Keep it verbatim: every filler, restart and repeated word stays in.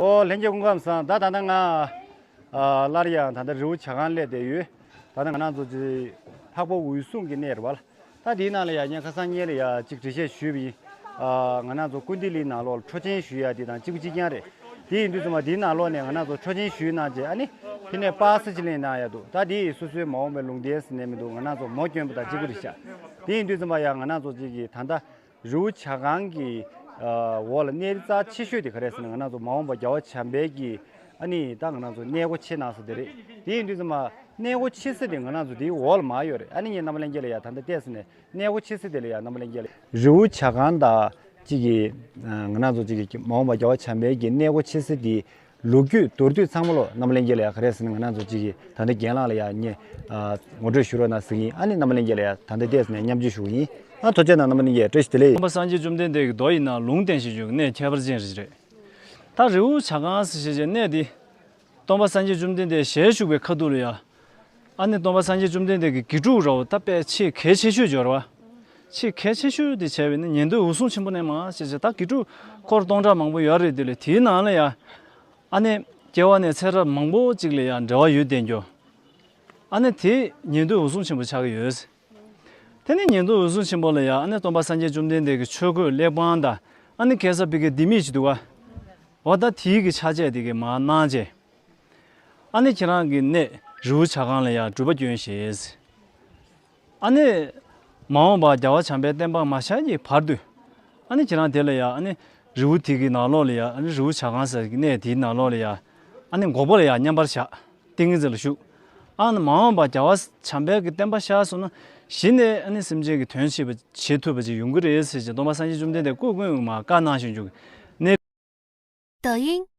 ཨོ་ལྷན་རྒྱས་སྐུ་ཁམས་བཟང་། ད་ད་ལྟ་ང་ཨ་སླར་ཡང་ད་ལྟ་རི་བོ་བྱ་རྐང་སླེབས་བསྡད་ཡོད། ད་ལྟ་ང་རང་ཚོ་ཅིག་འཕགས་པ་འོད་སྲུང་གི་གནས་རེད་བ། ད་དེའི་ནང་ལ་ཡ་ངས་ཁ་སང་ཉིན་ལ་ཡ་ཅིག་འགྲེལ་བཤད་ཞུས་པ་ཡིན། ཨ་ང་རང་ཚོ་ཀུན་བདེ་གླིང་ནང་ལོགས་ལ་འཕྲོ་མཆན་ཞུ་ཡ་དེ་དང་གཅིག་པ་གཅིག་རྐྱང་རེད། དེ་ཡིན་དུས་ཙམ་པ་དེའི་ནང་ལོགས་ནས་ང་རང་ཚོ་འཕྲོ་མཆན་ཞུས་གནང་རྗེས་ཨ་ནི་དེ་ནས་པ་སེ་ཅིག་ལེན་གནང་ཡ་འདུག་ད་དེ་ཡིས་སོ་སོའི་མ་འོངས་པའི་ལུང་བསྟན་ཟེར་ནས་མི་འདུག་ང་རང་ཚོ་མོ་སྐྱོན་པ་དང་གཅིག་པ་རེད་ཤག་དེ་ཡིན་དུས་ཙམ་པ་ཡ་ང་རང་ཚོ་ཅིག་གིས་ད་ལྟ་རི་བོ་བྱ་རྐང་གི་ཨ་འོག་ལ་གནས་རི་རྩ་ཆེ་ཤོས་དེ་ག་རེ་ཟེར་ན་ང་རང་ཚོ་མ་འོངས་པ་རྒྱལ་བ་བྱམས་པའི་གི་ཨ་ནི་ད་ང་རང་ཚོ་གནས་སྒོ་ཕྱེ་གནང་ས་དེ་རེད། དེ་ཡིན་དུས་ཙམ་པ་གནས་སྒོ་ཕྱེ་ས་དེ་ང་རང་ཚོ་དེའི་འོག་ལ་མར་ཡོད་རེད། ཨ་ནི་ངས་རྣམ་པ་ལྷན་རྒྱས་ལ་ཡ་ད་ལྟ་བལྟས་ཟེར་ནས་གནས་སྒོ་ཕྱེ་ས་དེ་ལ་ཡ་རྣམ་པ་ལྷན་རྒྱས་ལ་རི་བོ་བྱ་རྐང་དང་གཅིག་གི་ང་རང་ཚོ་གཅིག་གི་མ་འོངས་པ་རྒྱལ་བ་བྱམས་པའི་གི་གནས་སྒོ་ཕྱེ་ས་དེ་ལོ་རྒྱུས་མདོར་བསྡུས་ཚང་མ་ལོ་རྣམ་པ་ལྷན་རྒྱས་ལ་ཡ་ག་རེ་ཟེར་ན་ང་རང་ཚོ་གཅིག་གི་ད་ལྟ་རྒན་ལགས་ལ་ཡ་ངས་ངོ་སྤྲོད་ཞུ་རོགས་གནང་ཟེར་གྱི་ཡིན། ཨ་ནི་རྣམ་པ་ལྷན་རྒྱས་ལ་ཡ་ད་ལྟ་བལྟས་ཟེར་ནས་མཉམ་སྤྱོད་ཞུ་གི་ཡིན། ཨ་ཐུགས་རྗེ་གནང་རྣམ་པ་ལྷན་རྒྱས། བཀྲ་ཤིས་བདེ་ལེགས། སྟོན་པ་སངས་རྒྱས་བཅོམ་ལྡན་འདས་ཀྱི་མདོ་ཡིན་ན་ལུང་བསྟན་བཞིན་བྱུང་གནས་ཁྱད་པར་ཅན་རེད། ད་རི་བོ་བྱ་རྐང་ཟེར་བྱས་བྱས་གནས་འདི་སྟོན་པ་སངས་རྒྱས་བཅོམ་ལྡན་འདས་ཞལ་བཞུགས་པའི་ཁ་ཐུག་ལ་ཡ། ཨ་ནི་སྟོན་པ་སངས་རྒྱས་བཅོམ་ལྡན་འདས་ཀྱི་དགེ་ཕྲུག་ར་བ་ད་དཔེ་ཆེས་གལ་ཆེ་ཤོས་འབྱོར་བ། ཆེས་གལ་ཆེ་ཤོས་དེ་བྱས་པས་ནི་ཉན་ཐོས་འོད་སྲུང་ཆེན་པོ་ནས་མར་བྱས་བྱས་ད་དགེ་ཕྲུག་འཁོར་སྟོང་ཕྲག་མང་པོ་ཡོད་རེད། དེ་ལས་དེའི་ནང་ལ་ཡ། ཨ་ནི་སྐྱེ་བ་ནས་ཚེ་རབས་མང་པོ་ཅིག་ལ་ཡ་འབྲེལ་བ་ཡོད་བསྡད་རྒྱུ། ཨ་ནི་དེ་ཉན་ཐོས་འོད་སྲུང་ཆེན་པོ་ཆགས་ཀྱི་ཡོད། དེ་ནི་ཉན་ཐོས་འོད་སྲུང་ཆེན་པོ་ལ་ཡ་ཨ་ནི་སྟོན་པ་སངས་རྒྱས་བཅོམ་ལྡན་འདས་ཀྱི་ཆོས་གོས་གླེགས་བམ་དང་ཨ་ནི་གེ་སར་པི་ཀའི་ལྡེ་མིག་ཅིག་འདུག་ག་འོ་ད་དེའི་གི་ཆ་བྱད་དེ་གི་མར་གནང་རྗེས། ཨ་ནི་ཁྱེད་རང་གི་གནས་རི་བོ་བྱ་རྐང་ལ་ཡ་སྒྲུབ་པ་སྐྱོན་ཞེས། ཨ་ནི་མ་འོངས་པ་རྒྱལ་བ་བྱམས་པའི་བསྟན་པ་མ་ཤར་གྱི་བར་དུ། ཨ་ནི་ཁྱེད་རང་དེ་ལ་ཡ་ཨ་ནི་རི་བོ་དེ་གི་ནང་ལོགས་ལ་ཡ་ཨ་ནི་རི་བོ་བྱ་རྐང་ཟེར་གྱི་གནས་དེའི་ནང་ལོགས་ལ་ཡ་ཨ་ནི་འགོག་པ་ལ་ཡ་མཉམ་པར་བཞག་ཏིང་ངེ་འཛིན་ལ་བཞུགས། ཨ་ནི་མ་འོངས་པ་རྒྱལ་བ་བྱམས་པའི་གི་བསྟན་པ་ཤར་སོང་ན་གཞི་ནས་ཨ་ནི་སེམས་ཅན་གྱི་དོན་བྱེད་པ་བྱེད་ཐུབ་པ་ཅིག་ཡོང་གི་རེད་ཟེར་ཅིག་སྟོན་པ་སངས་རྒྱས་བཅོམ་ལྡན་འདས་སྐུ་ཀུན་མ་བཀའ་གནང་བཞིན་བྱུང་གནས། 抖音，